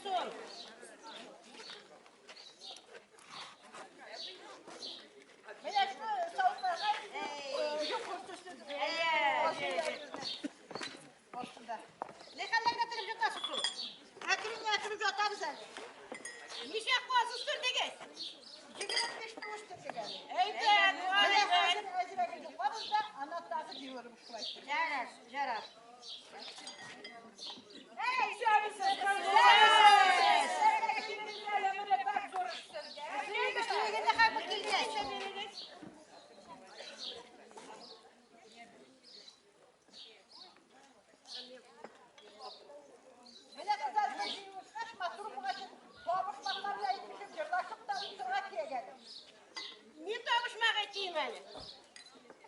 соң? Менә шуны савытларга юк төсле. Астында. Ни хәлләргә торып ятасыз шул? Әкрен-әкрен ятабыз әле. Ничә каз үстердегез? 25 тә үстердек әле. Әйбәт, Менә әйбәт. хәзер әзрәк йоклабыз да, аннан тагы җыелырбыз шулай. Ярар, ярар. Әй, исәнмесез, Көчлелегендә хәбәр килгәч. Менә кызлар белән җыелышкач, матур булгач, табышмаклар да әйтмешеп, җырлашып та утырырга кирәк әле. Ни табышмак әйтим әле?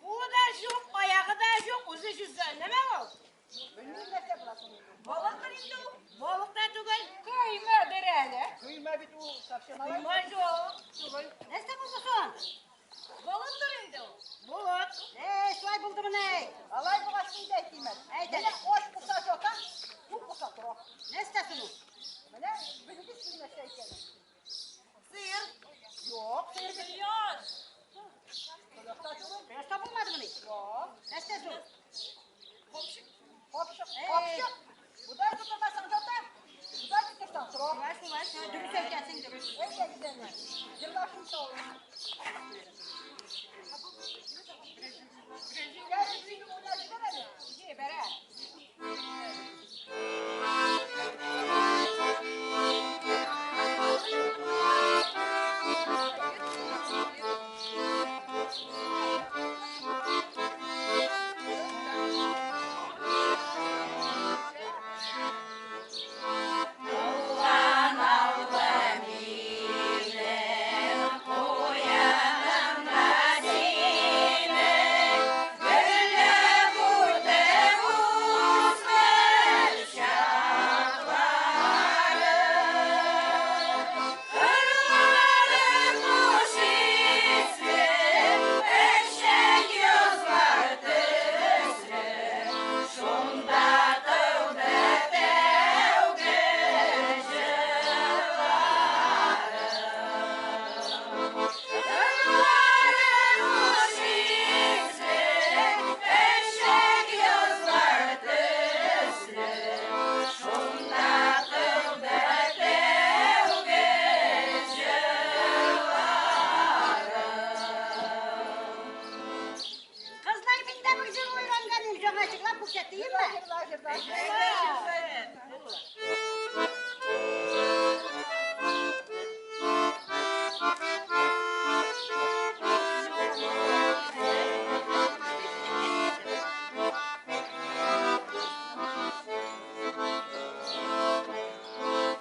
Кулы да юк, аягы да юк, үзе җөзә. Нәмә ул? Белмим нәрсә була соң инде. Балыктыр инде ул. Балык та түгел. Көймәдер әле. Көймә бит ул совсем алай. Көймә юк. Түгел. Нәрсә булды соң? Болыттыр инде ул. Булат. Эй, шулай булдымыни? Алай булгач мин дә әйтим әле. Әйт Менә әле. аш булса ята, тук булса тора. Нәрсә соң ул? Менә белегез сез нәрсә икәнен. Сыер. Юк, сыер бит. Кояш. Кояш та түгел. Кояш та булмадымыни? Юк. Нәрсә соң? Капчык. Капчык. Эй. Капчык. Бодай тотмасаң ята, бодай тотсаң тора. Шулай, шулай, шулай. Дөрес әйтәсең, дөрес. Әйдә гизәләр. Җырлашын сау. Gel bir уйнап җибәр әле. Җибәрә. Кызлар, мин дә бер җыр уйланган идем, яңа җырлап күрсәтәемме? Җырла, җырла, җырла.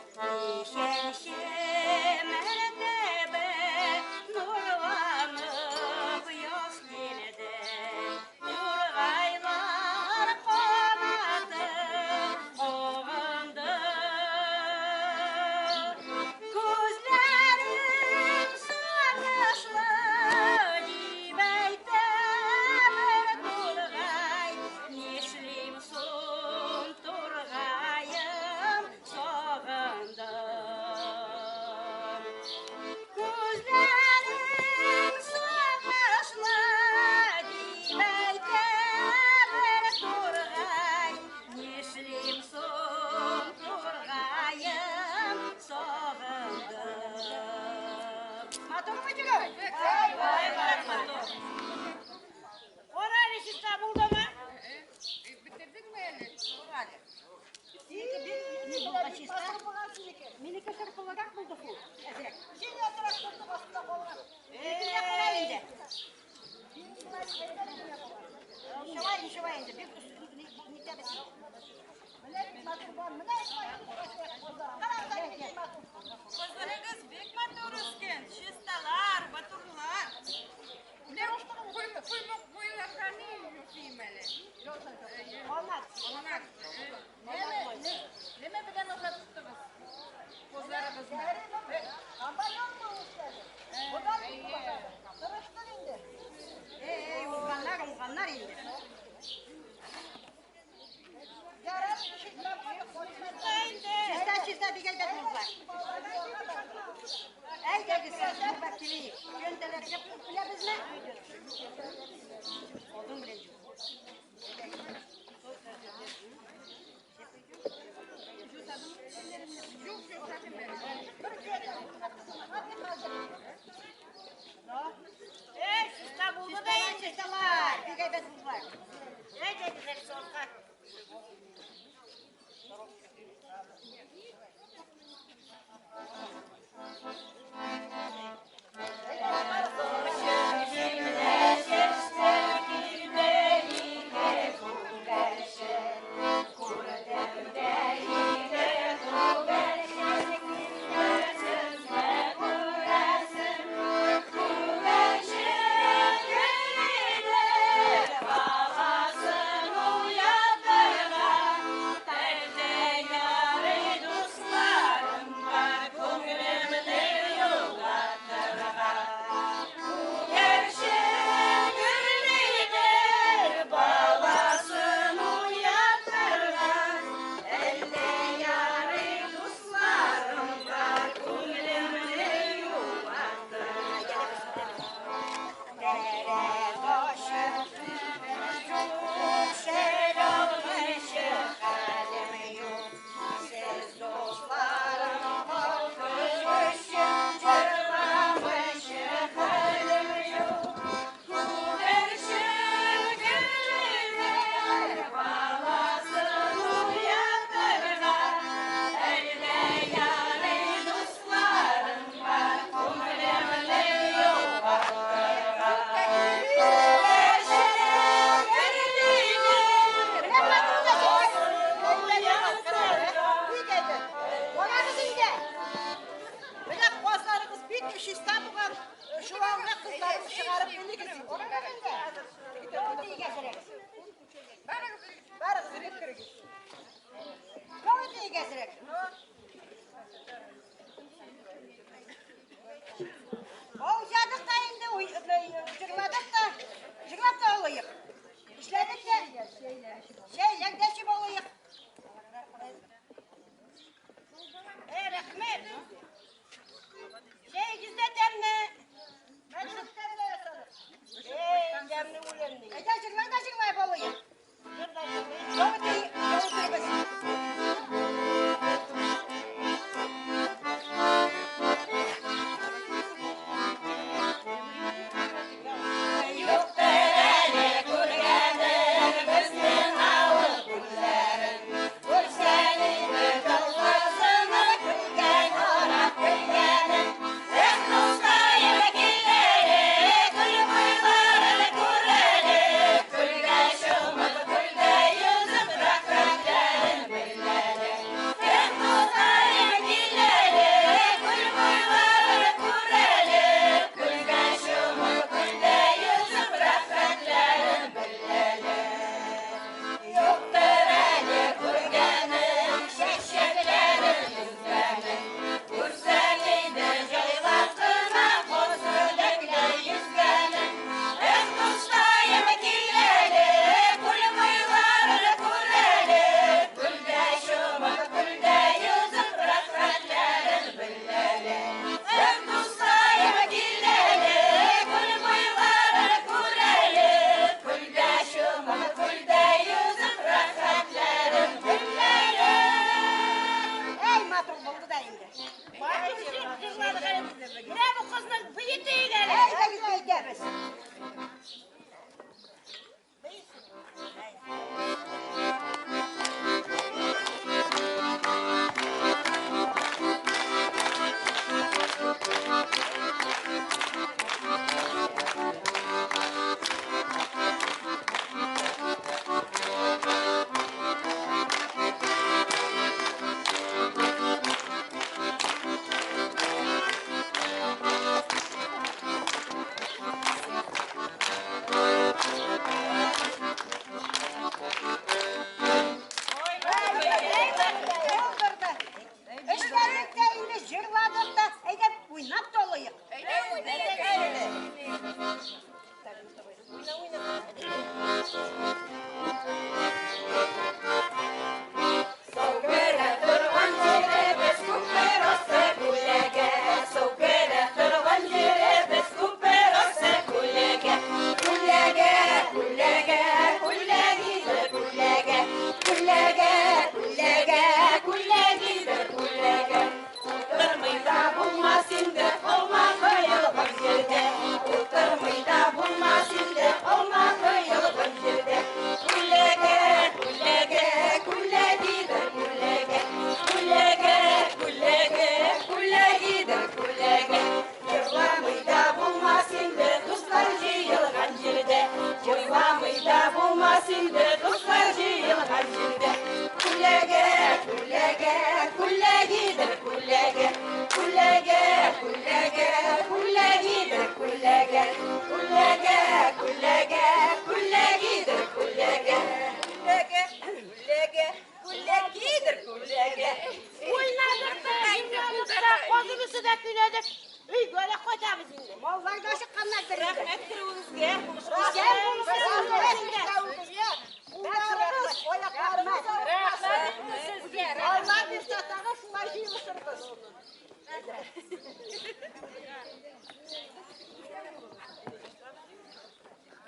Ничәнче мәртәбә нурланып яз килде. Тургайлар канаты кагынды. Күзләрем сагышлы дип әйтә бер тургай. Нишлим соң, тургаем, сагындым. Күзләрем сагышлы дип әйтә бер тургай. Нишлим соң, тургаем, сагындым. Матурмы җыры? Матур. Кара әле, чиста булдымы? Бетердеңме әле? Әле. Минеке шырпылырак булды шул. Әзрәк. Син ятырак тордык астында калган. Минекендә кара инде. Ничего, ничего инде. Бик нитәбез. Менә бит матур бар. Менә Карагыз әле нинди матур. Кызларыгыз бик матур үскән. Чисталар, матурлар. Куйларга ни юк әле? Алмаз. Алмаз. Нәмә белән озаттыгыз? Кызларыгызны. Компаньон үстерде. Бодай тырыштык инде. Эй, уңганнар, уңганнар инде. Ярар, чиста Чиста инде. Чиста, чиста бик әйбәт булды. Биетик әзрәк. Аузадык та инде, җырладык та, җырлап та алыйк. Эшләдек тә, чәйләр дә эчеп алыйк. Э, рәхмәт. Чәегез дә тәмле. Эй, тәмле үләмне. Әйдә җырла да җырлап алыйк. Җыр да җырлыйк. Яуытырбыз. Әй, матур булды да инде. Матур җыр җырладык әле. Менә бу кызны биетик әле. Әйдәгез биетәбез. Булдырды. Эшләдек тә инде, җырладык та, әйдә уйнап та алыйк. Әйдә уйныйк әле. Уйнадык та, җырладык та, козыбызны да көйләдек. Өйгә дә кайтабыз инде. Маллар да чыкканнардыр инде. Рәхмәт керүегезгә. Исән булсагыз инде. Кулларыбыз, аякларыбыз авыртмасын. Рәхмәт сезгә. Алла бирсә тагы шулай җыелышырбыз.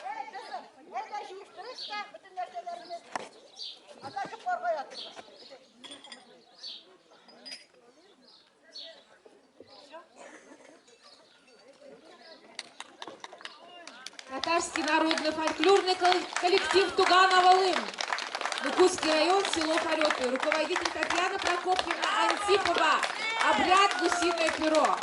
Әй, кызым, әйдә җыештырыйк та бөтен нәрсәләрне. Анда йокларга ятырбыз. Татарский народный фольклорный коллектив Туган-Авалым. Нукусский район, село Фареты. Руководитель Татьяна Прокопьевна Антипова. Обряд «Гусиное перо».